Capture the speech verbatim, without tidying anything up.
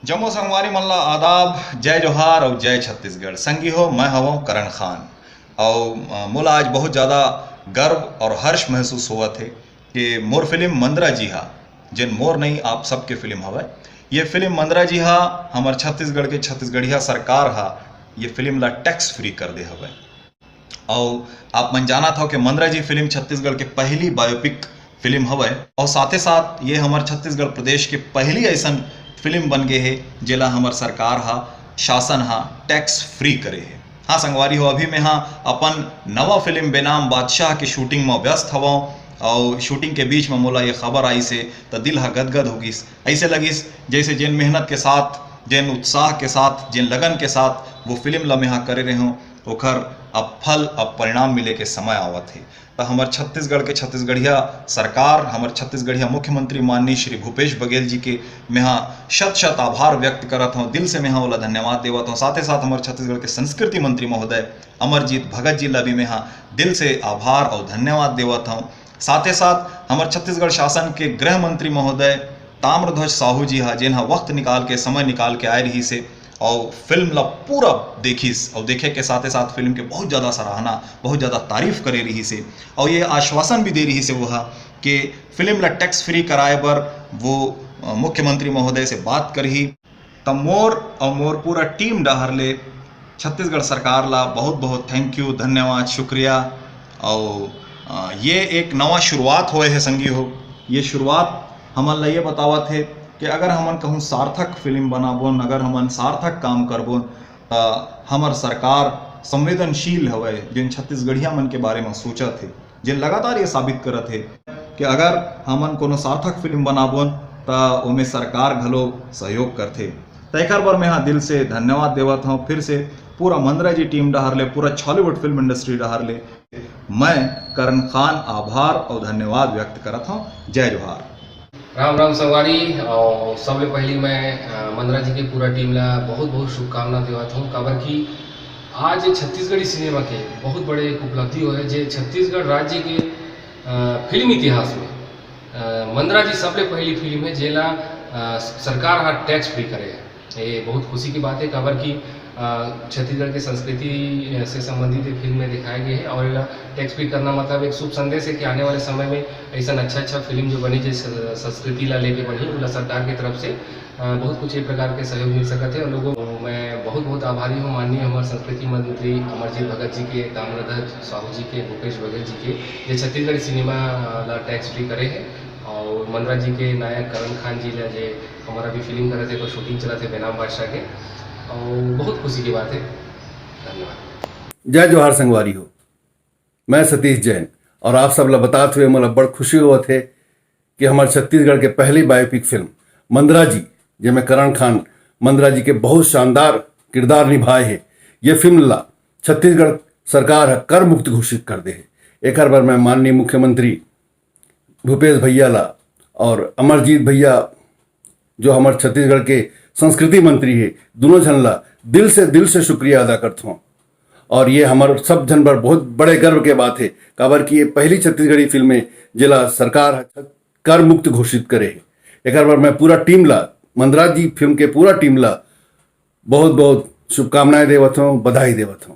जम्मो संगवारी मन ला आदाब, जय जोहार अउ जय छत्तीसगढ़। संगी हो, मैं हवं करण खान। अउ, अ, मोला आज बहुत ज़्यादा गर्व और हर्ष महसूस होवत हे कि मोर फिल्म मंदरा जी हा, जेन मोर नहीं, आप सबके फिल्म हवय, ये फिल्म मंदरा जी हा, हमर छत्तीसगढ़ के छत्तीसगढ़िया सरकार हा ये फिल्म ला टैक्स फ्री कर दे हवय। अउ आप मन जानत हव कि मंदरा जी फिल्म छत्तीसगढ़ के पहली बायोपिक फिल्म हवय, अउ साथे साथ ये हमर छत्तीसगढ़ प्रदेश के पहली ऐसन फिल्म बन गे हे, जेला हमर सरकार हा, शासन हा टैक्स फ्री करे हे। हाँ संगवारी हो, अभी मैं हा अपन नवा फिल्म बेनाम बादशाह के शूटिंग म व्यस्त हवं, अउ शूटिंग के बीच म मोला ये खबर आइस हे, त दिल हा गदगद हो गिस। ऐसे लगिस जैसे जेन मेहनत के साथ, जेन उत्साह के साथ, जेन लगन के साथ वो फिल्म ला मैं हा करे रहे हूँ, ओखर अब फल, अब परिणाम मिले के समय आवत हे। त हमर छत्तीसगढ़ के छत्तीसगढ़िया सरकार, हमर छत्तीसगढ़िया मुख्यमंत्री माननीय श्री भूपेश बघेल जी के मेहा शत शत आभार व्यक्त करत हौं, दिल से मेहा ओला धन्यवाद देवत हौं। साथे साथ हमर छत्तीसगढ़ के संस्कृति मंत्री महोदय अमरजीत भगत जी ला भी मेहा दिल से आभार अउ धन्यवाद देवत हौं। साथे साथ हमर छत्तीसगढ़ शासन के गृह मंत्री महोदय ताम्रध्वज साहू जी हा, जेन हा वक्त निकाल के, समय निकाल के आए रहिस हे अउ फिल्म ला पूरा देखिस अउ देखे के साथे साथ फिल्म के बहुत ज़्यादा सराहना, बहुत ज़्यादा तारीफ करे रहिस हे अउ ये आश्वासन भी दे रहिस हे वो हा कि फिल्म ला टैक्स फ्री कराए बर वो, अ, मुख्यमंत्री महोदय से बात करही। त मोर अउ मोर पूरा टीम डहार ले छत्तीसगढ़ सरकार ला बहुत बहुत thank you, धन्यवाद, शुक्रिया। अउ, अ, ये एक नवा शुरुआत होए हे संगी हो। ये शुरुआत हमन ला ये बतावत हे कि अगर हमन कहूँ सार्थक फिल्म बनाबोन, अगर हमन सार्थक काम करबोन, त हमर सरकार संवेदनशील हवय, जेन छत्तीसगढ़िया मन के बारे म सोचत हे, जेन लगातार ये साबित करत हे कि अगर हमन कोनो सार्थक फिल्म बनाबोन, त ओमे सरकार घलो सहयोग करथे। त एकर बर मैं हा दिल से धन्यवाद देवत हौं। फिर से पूरा मंदरा जी टीम डहार ले, पूरा छॉलीवुड फिल्म इंडस्ट्री डहार ले मैं करण खान आभार अउ धन्यवाद व्यक्त करत हौं। जय जोहार। राम राम संगवारी, अउ सबले पहली मैं, अ, मंदरा जी के पूरा टीम ला बहुत बहुत शुभकामना देवत हूँ, काबर कि आज छत्तीसगढ़ी सिनेमा के बहुत बड़े एक उपलब्धि होए, जे छत्तीसगढ़ राज्य के, अ, फिल्म इतिहास में, अ, मंदरा जी सबले पहली फिल्म है, जेला, अ, सरकार हा टैक्स फ्री करे है। ये बहुत खुशी की बात है, काबर कि, अ, छत्तीसगढ़ के संस्कृति, अ, से संबंधित एक फिल्म में दिखाया गया है और एला टैक्स फ्री करना मतलब एक शुभ संदेश है कि आने वाले समय में ऐसा अच्छा अच्छा फिल्म जो बनी, जिस, अ, संस्कृति ला लेके बनी, ओला सरकार की तरफ से, अ, बहुत कुछ एक प्रकार के सहयोग मिल सकत है। और लोगों, मैं बहुत बहुत आभारी हूँ माननीय हमारे संस्कृति मंत्री अमरजीत भगत जी के, ताम्रध्वज साहू जी के, भूपेश बघेल जी के, जे छत्तीसगढ़ी सिनेमा, अ, ला टैक्स फ्री करे है और मंदरा जी के नायक करण खान जी ला जे हमारा भी फिल्म करत है, तो शूटिंग चलत है बेनाम बादशाह के, और बहुत खुशी की बात है। धन्यवाद। जय जोहार संगवारी हो, मैं सतीश जैन, और आप सब ला बतात हुए मोला बड़ खुशी होवत है कि हमारे छत्तीसगढ़ के पहली बायोपिक फिल्म मंदरा जी, जेमे करण खान मंदरा जी के बहुत शानदार किरदार निभाए है, ये फिल्म ला छत्तीसगढ़ सरकार ह कर मुक्त घोषित कर दे है। एकर बर मैं माननीय मुख्यमंत्री भूपेश भैया ला और अमरजीत भैया, जो हमर छत्तीसगढ़ के संस्कृति मंत्री है, दोनों झन ला दिल से, दिल से शुक्रिया अदा करत हौं। और ये हमर सब झन बर बहुत बड़े गर्व के बात है, काबर कि ये पहली छत्तीसगढ़ी फिल्म है, जेला सरकार ह कर मुक्त घोषित करे है। एकर बर मैं पूरा टीम ला, मंदरा जी फिल्म के पूरा टीम ला बहुत बहुत शुभकामनाएं देवत हौं, बधाई देवत हौं।